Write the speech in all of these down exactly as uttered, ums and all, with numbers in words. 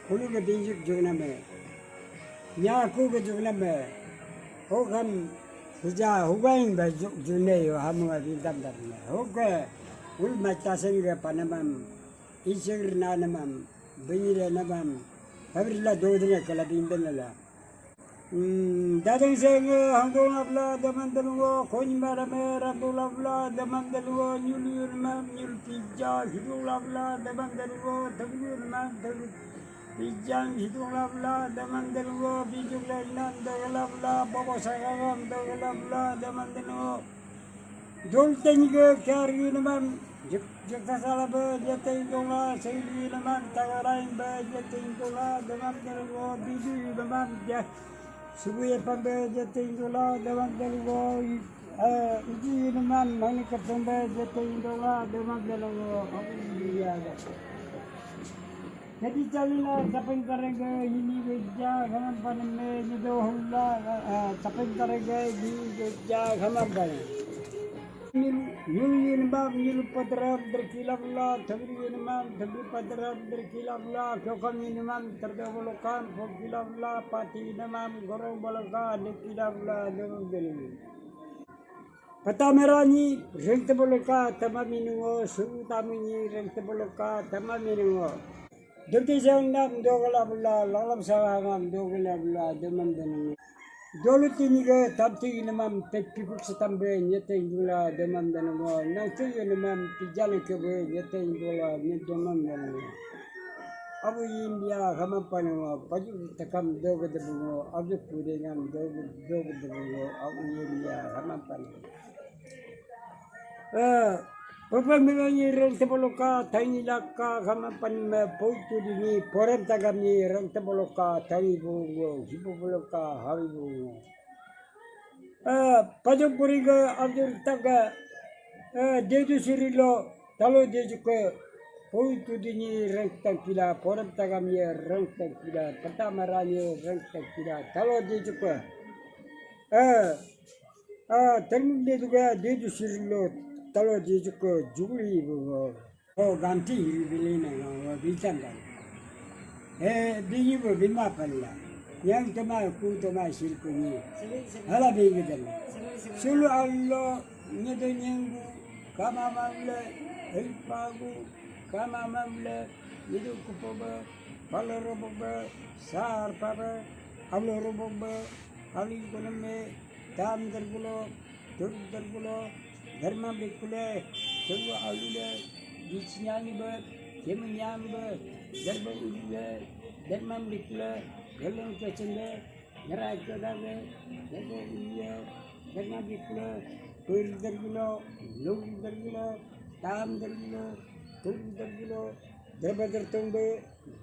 Hulu ke binjuk jukname. Nyaku ke jukname. Hokam huja hugaing ba juk june yo hamu abintam darne. Hoke ul matasen ke panamam. Isir nanamam. Binyire namam. Habrila dodne kala bindela. Dadeng senge hangdong labla daman delungo, kony barame rando labla daman delungo, nyul yurmam nyul pija hidung labla daman delungo, teng yurmam teng pijang hidung labla daman delungo, bijuk lenam deng labla, bobo sagagam deng labla daman delungo. Dol teniga kyar yunamam, jik jik tasala be jete indola, seilu yunamam, tagarain be jete indola, demam delo bidu yunamam ja. Subuye pambe jete indola, demam delo, eh, iji yunamam, mani kapambe jete indola, demam delo, ya. Jadi chalila sapeng karega hini geja khamam paname nido hula, eh, sapeng karega hini geja khamam paname. Nyul, nyul yinbab nyul padrab berkilabla, thabri yinmam thabri padrab berkilabla, kyokam yinmam terdo bolokan pokilabla, pati yinmam gorong bolokan dekilabla, dong dong. Pata merani rengte boloka tama minungo, su tamini rengte boloka tama minungo. Dukti sengdam dogala bula, lalam sawangam dogala bula, demam denungo. Dolu tiniga tamti namam pet pipuk setambe nyete bula, demam denungo. Nangtu namam pijale kebe nyete bula, nyet demam denungo. Abu India khamam panungo, paju takam doga debungo, abu pudengam doga, doga debungo, Abu India khamam panungo. Eh, papa mirani reng teboloka, tani laka, kama pan me, poitu dini, porem tagami reng teboloka, tani bungo, hibu boloka, hawi bungo. Eh, pajung puriga, abdur taga, eh, dedu sirilo, talo dejuke, poitu dini reng tangpila, porem tagami reng tangpila, pertama rani reng tangpila, talo dejuke. Eh, Ah, termung de juga de du sirlo talo de juko jugli bo. Oh, ganti hiru bili na lo bitan dan. Eh, bigi bo bima palla. Yang tema ku tema sirkuni. Hala bigi dan. Sulu allo nyedo nyenggu kama mamle elpagu kama mamle nyedo kupoba paloroboba sarpaba aloroboba alingkuname tam dergulo tur dergulo, derma bekule, turwa alule, dichinyani be, keminyam be, derba ulule, derma bekule, geleng kechende, ngerai kedage, derba ulule, derma bekule, tur dergulo, lung dergulo, tam dergulo, tur dergulo, derba dertong be,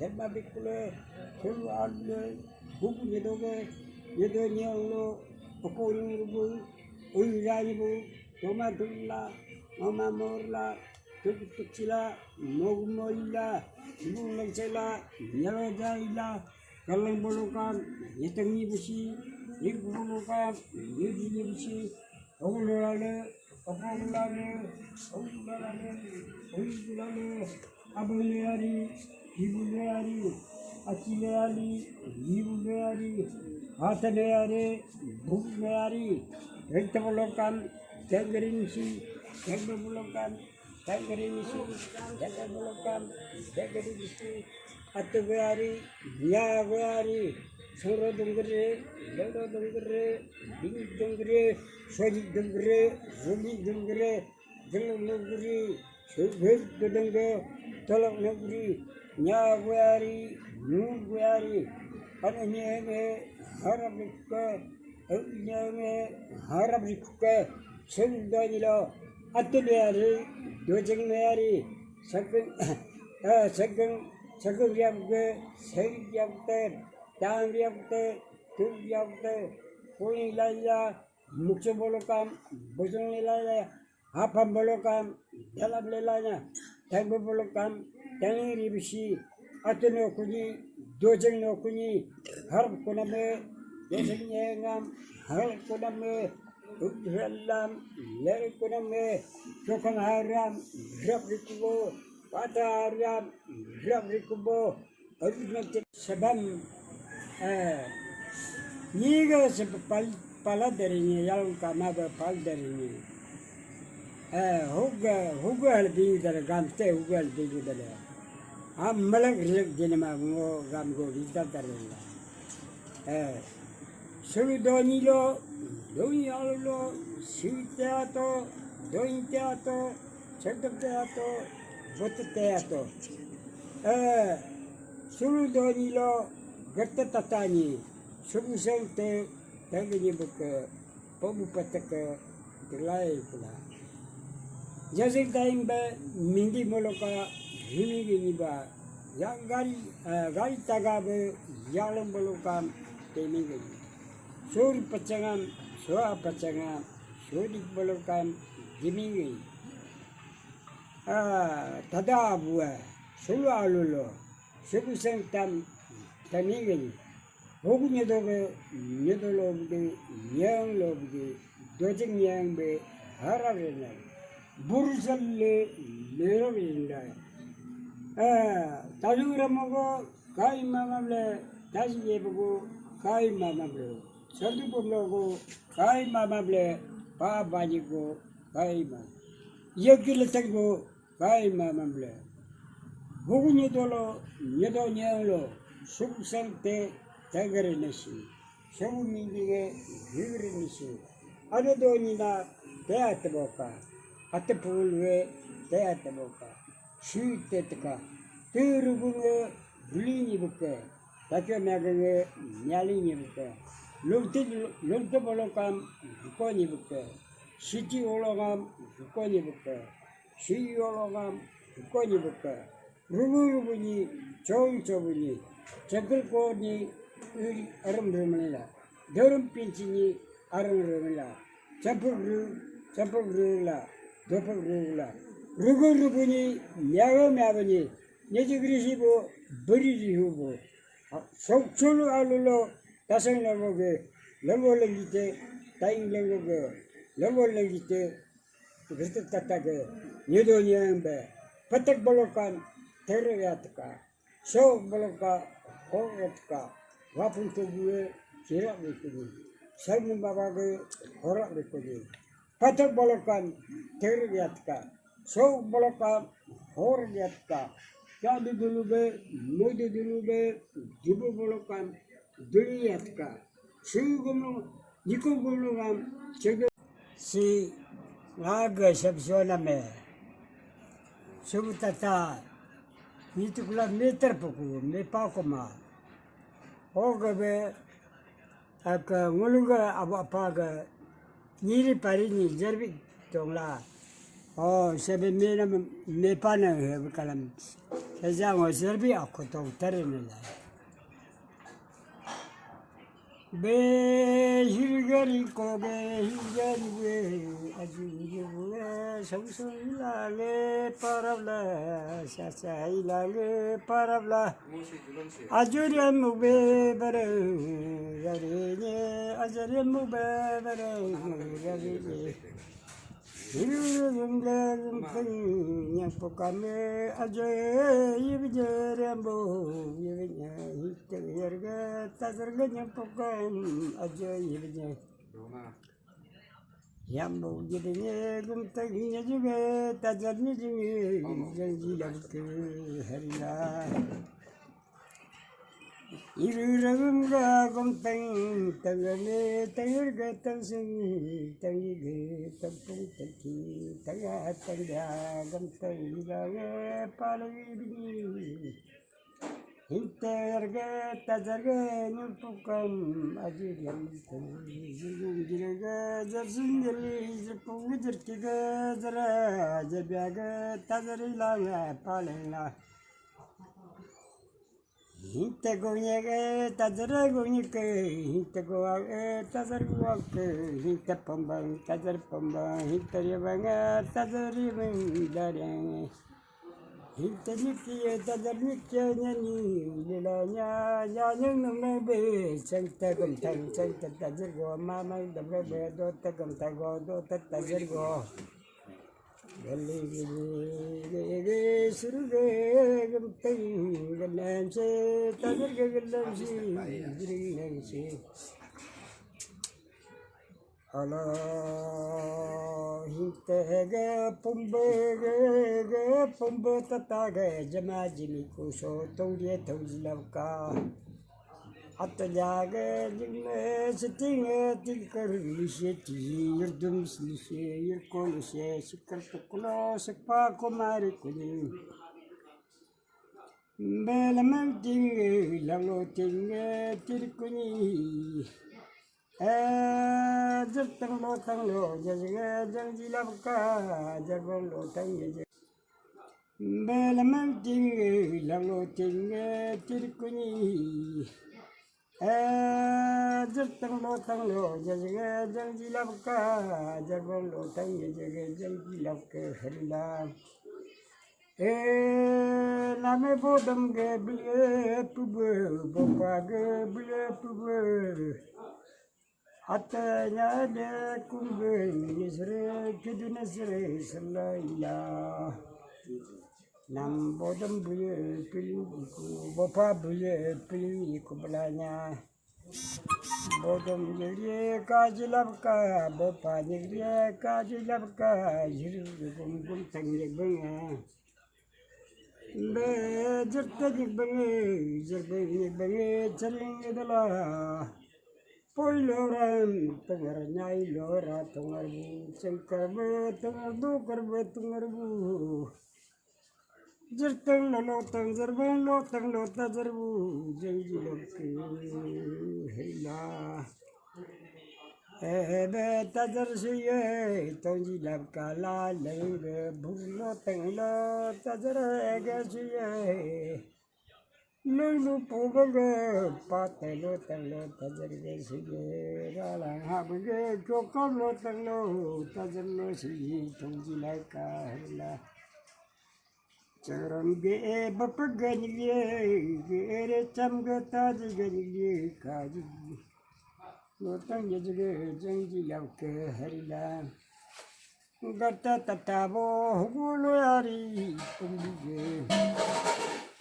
derma bekule, tur alule, bubu nyedoge, nyedo nyelo, opo nyurubu, Uiraibu, Toma Dula, Mama Morla, Tuk Tuksila, Mogu Moila, Ibu Lengsela, Nyalo Jaila, Kalang Bolokan, Nyetengi Busi, Ibu Bolokan, Yudi Busi, Ogulale, Ogulale, Ogulale, Ogulale, Abang Leari, Ibu Leari, Aci Leari, Ibu Leari, Hata Leari, Buk Leari, Renta Bolokan, Tenggerin Si, Tengge Bolokan, Tenggerin Si, Tengge Bolokan, Tenggerin Si, Atu Leari, Nya Leari, Soro Dungere, Lelo Dungere, Bing Dungere, Sori Dungere, Rumi Dungere, Gelu Dungere, Sugir Dudengge, Tolok Negeri, Nya Guari, Nu Guari, Pananyenge, Harabika, Nyenge, Harabika, Sundonilo, Atuliari, Dojeng Nayari, Sagang, eh, Sagang, Sagang Yabge, Seri Yabte, Tang Yabte, Tuk Yabte, Puni Laya, Mukso Bolokam, Bojong Laya, Hapam Bolokam, Dalam Lelanya, Tangbo Bolokam, Tangi Ribisi, Atu no Kuni, Dojeng no Kuni, Harap Kuname, Dojeng Yengam, Harap Kuname, Udralam, Ler Kuname, Chokang Haram, Rap Rikubo, Pata Haram, Rap Rikubo, Sebam, eh, nyiga sep pal, pala dari ni, yalung kama ba pal dari ni. Eh, huga, huga hal bingi dara, gamte huga hal bingi dara. Am malak rilak dinama ngo gam go rinta dara. Eh, sulu doni lo, doni alu lo, sui te ato, doni te ato, chakdap te ato, bot te ato. Eh, sulu doni lo, gerte tatani, subu seng te, tagini buke, pobu pateke, delai pula. Jajik daim be, mindi moloka, himi gini ba, ya gari, eh, gari taga be, yalang bolokam, temi gini. Sur pachangam, sua pachangam, sudik bolokam, gimi gini. Ah, tada bua, sulu alulo, subu seng tam, temi gini. Hogu nyedo ge, nyedo lo bide, nyang lo bide, dojing nyang be, harap rena. Burusal le, lerap rena. Eh, taju ramogo, kai mamam le, taji yebogo, kai mamam le. Sandu pomlogo, kai mamam le, pa baji go, kai ma. Yegi leteng go, kai mamam le. Hugu nyedolo, nyedo nyelo, suk sang te, tegere nesi. Sobu mindige, higre nesi. Ado do nyina, te ateboka. Atepul we, te ateboka. Sui te teka. Te rugun we, buli nyi buke. Takyo miagenge, nyali nyi buke. Lurte, lurte bolokam, buko nyi buke. Siti olongam, buko nyi buke. Sui yolongam, konyi buka. Rubu rubu nyi, chong chobu nyi. Chakul ko nyi, uri arum rumla. Dorum pinchi nyi, arum rumla. Chapuk ru, chapuk ru la. Dopuk ru la. Rubu rubu nyi, miago miago nyi. Nyeji grisi bo, beri rihu bo. Sok chulu alulo, tasang lagoge. Lago lagite, taing lagoge. Lago lagite. Rita tata ke nyedo nyembe, petek bolokan tere yatka, so boloka hor yatka, wapun tubuwe kirak bikuni, samu baba ke horak bikuni, petek bolokan tere yatka, so boloka hor yatka, kadu dulu be, mudu dulu be, dubu bolokan dulu yatka, sugum niku gulungam, segu Si ngaga sabsioname subutata nitukula meter puku mepakuma. Ogabe aka nguluga abu apaga niri parini jerbi tongla. Oh, sebe mena mepana kalam. Sajango jerbi aku tong tarinila. Be hirgari ko be hirgari be, aju hirgari be, sauso ilale parabla, sasa ilale parabla. Ajuriamu be bare, gari ne, ajuriamu be bare, gari ne. Nyapukame ajo yibje rembo yibnya hitte yerga tazarga nyapukam ajo yibje. Yambo yibnya gumtagnya juga tajarnya juga janji lagi harila. Iruragum ga gomtang tangane tangirga tangsing tangiga tampung tangki tanga tangga gomtang ga palagi bini. Hinte yarga tajarga nyumpukam ajir yang jirga jarsing jali jepung jirkiga jara jabiaga tajari langa palena. Hinte gunye ke, tajara gunye ke, hinte gua ke, tajar gua ke, hinte pamba, tajar pamba, hinte ribanga, tajar ribang darang. Hinte niki, tajar niki, nyani, lila nya, nya nyang nang be, chang ta gam tang, chang ta tajar gua, mama dam be, do ta gam ta gua, do ta tajar gua. Ala hinte ge pumbe ge ge pumbe tata ge jama jimi kuso tongye tongji lavka. Atanya ge jingle sitinge tingkar lise ti yirdum lise yirkol lise sikar tukulo sikpa kumari kuni. Belamang tinge lalo tinge tirkuni. Eh, jertang lotang lo, jajga jang jilabka, jarbang lotang jaje. Belamang tinge lalo tinge tirkuni. Eh, jertang lotang lo, jajga jang jilabka, jarbang lotang jaje jang jilabka harila. Eh, name bodam ge bile pube, bopa ge bile pube. Atanya de kumbe nisre kidu nisre selaila. Nam bodam bile pili ku, bopa bile pili ku belanya. Bodom jiri kaji labka, bopa jiri kaji labka, jiri gum gum tangi benga. Be jirta jik bengi, jir bengi bengi, jaling idala. Poi loram, tungar nyai lora, tungar bu, sengkar bu, tungar dukar bu, tungar bu. Jirtang lolo tang jirbang lo tang lo ta jirbu jeng jilok ke hela. Eh be ta jir suye tong jilap kala leng be bur lo tang lo ta jir ge suye. Lulu pubang ge pate lo tang lo ta jir ge suye. Ralang ha be ge kokam lo tang lo ta jir lo suye tong jilap ka hela. Charam ge bapa gani ge ge re cham ge ta ji gani ge ka ji. Lotang ge ji ge jang ji lau ke harila. Gata tata bo hugu lo yari kum ge.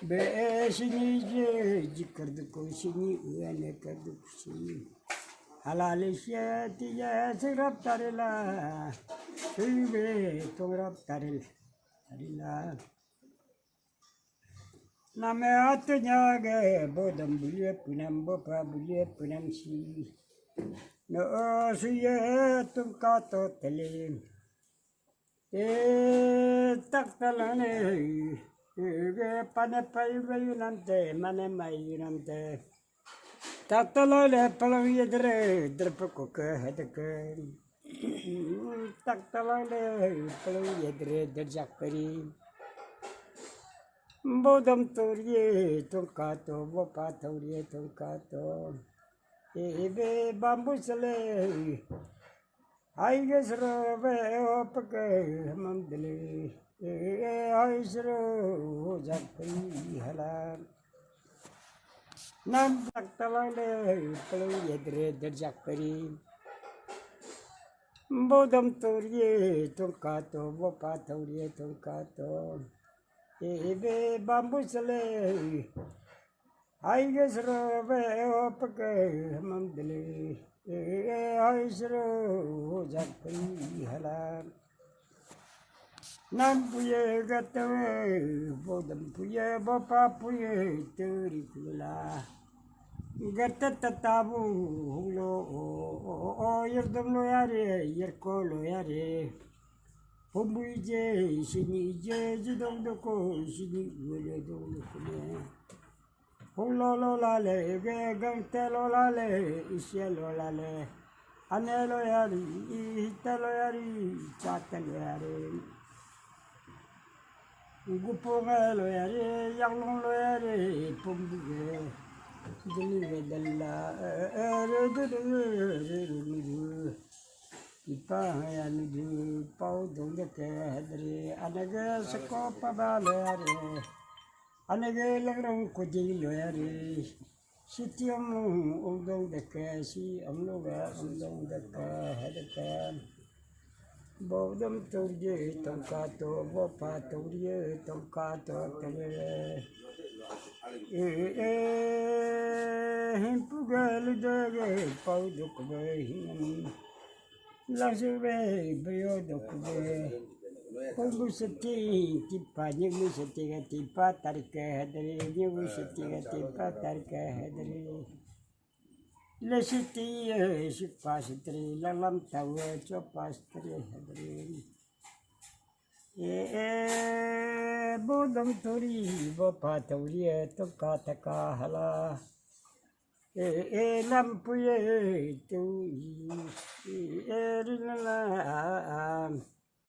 Be sini je ji kar du ko sini uane kar du ko sini. Halal sya tiya sirap tarila. Sui be tongrap tarila. Adila. Name atunya ge bodam bulie punam bopa bulie punam si. No suye tungka to tele. E tak talane ge pane pai bayu nante mane mai nante. Tatalo le palang ye dere derpe koke hedeke. Tatalo le palang ye dere derjak peri. Bodam torie tongkato, bopa torie tongkato. Ebe bambu sele. Hai ge sro be opake mandele. Hai sro jak peri hala. Nam jak talang de pelu yedre derjak peri. Bodam torie tongkato, bopa torie tongkato. Ebe bambu sele. Hai ge sro be opake mandele. Hai sro jak peri hala. Nam puye gatawe, bodam puye, bopa puye, teri kula. Gata tatabu hulo, o, o, o, o, yerdam lo yare, yerko lo yare. Pumbu ije, sini ije, jidong doko, sini wele dong doko ne. Hulo lo lale, ge gangte lo lale, isye lo lale. Ane lo yari, ihite lo yari, chate lo yari. Gupunge lo yari, yanglong lo yari, pumbuge. Dili ge dalla, eh, eh, re, dili, re, re, re, re. Ipa ya nuju, pau dong deke hedri, anege seko paba lo yari. Anege lengrong kuji lo yari. Siti amlung ungdong deke, si amlung ga ungdong deke, hedeke. Bodom turje tongkato, bopa turje tongkato tele. E, e, himpuga ludege pauduk be him. Lasube brio duk be. Punggu seti tipa, nyegu seti ga tipa tarke hadri, nyegu seti ga tipa tarke hadri. Lesiti, eh, sipa sitri, lalam tawa chopa sitri hadri. Eh, eh, bodom turi, bopa turi, eh, toka taka hala. Eh, eh, lampu ye tu, eh, eh, rinala.